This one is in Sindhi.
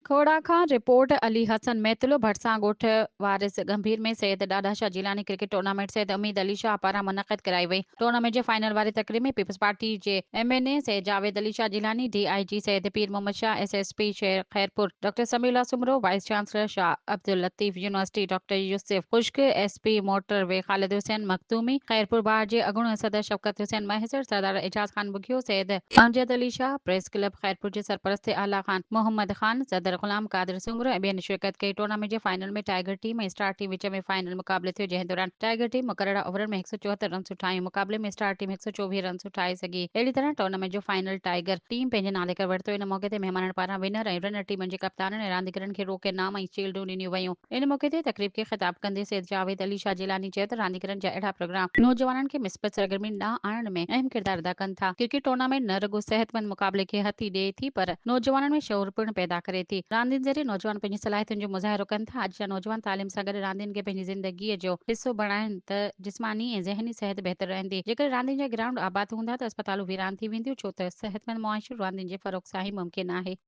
کوڙا کان، رپورٽ، علي حسن ميتلو، ڀرسان ڳوٺ وارث ڳنڀير ۾ سيد ڏاڏا شاهه جيلاني ڪرڪيٽ ٽورنامينٽ سيد اميد علي شاهه پاران منعقد ڪرائي وئي. ٽورنامينٽ جي فائنل واري تقريب ۾ پيپلز پارٽي جي M N A Syed Javed Ali Shah Jilani, D I G Syed Pir Muhammad Shah, S S P Khairpur doctor Sami Ullah Soomro, vice chancellor Shah Abdul Latif university doctor Yousuf Khushk, S P motorway Khalid Hussain Makhdumi, Khairpur bar جي اڳوڻو صدر شفقت حسين مهيسر، سردار اعجاز خان ٻگهيو، سيد امجد علي شاهه، پريس ڪلب خيرپور جي سرپرست اعليٰ خان محمد خان، صدر غلام قادر سومرو ۽ ٻين شرڪت ڪئي. ٽورنامينٽ جي final ۾ tiger team ۽ star team وچ ۾ فائنل مقابلو ٿيو، جنهن دوران ٽائيگر ٽيم مقرره اوورن ۾ 174 رنسون ٺاهيون، مقابلي ۾ اسٽار ٽيم 124 رنسون ٺاهي سگهي. اهڙي طرح ٽورنامينٽ جو فائنل ٽائيگر ٽيم پنهنجي نالي ڪري ورتو. ان موقعي تي مهمانن پاران ونر ۽ رنر ٽيمن جي ڪپتانن ۽ رانديگرن کي روڪ انعام ۽ شيلڊون ڏنيون ويون. ان موقعي تي تقريب کي خطاب ڪندي سيد جاويد علي شاهه جيلاني چيو ته رانديگرن جا اهڙا پروگرام نوجوانن کي مثبت سرگرمين ڏانهن آڻڻ ۾ اهم ڪردار ادا ڪن ٿا، ڪرڪيٽ ٽورنامينٽ نه رڳو صحتمند مقابلي کي هٿي ڏئي ٿي پر نوجوانن ۾ شعور پڻ پيدا ڪري ٿي، راندين ذريعي نوجوان پنهنجي صلاحيتن جو مظاهرو ڪن ٿا، اڄ جا نوجوان تعليم سان گڏ راندين کي پنهنجي زندگيء جو حصو بڻائين ته جسماني ۽ ذهني صحت بهتر رهندي، جيڪڏهن راندين جا گرائونڊ آباد هوندا ته اسپتالون ويران ٿي وينديون ڇو ته صحتمند معاشرو راندين جي فروغ سان ئي ممڪن آهي.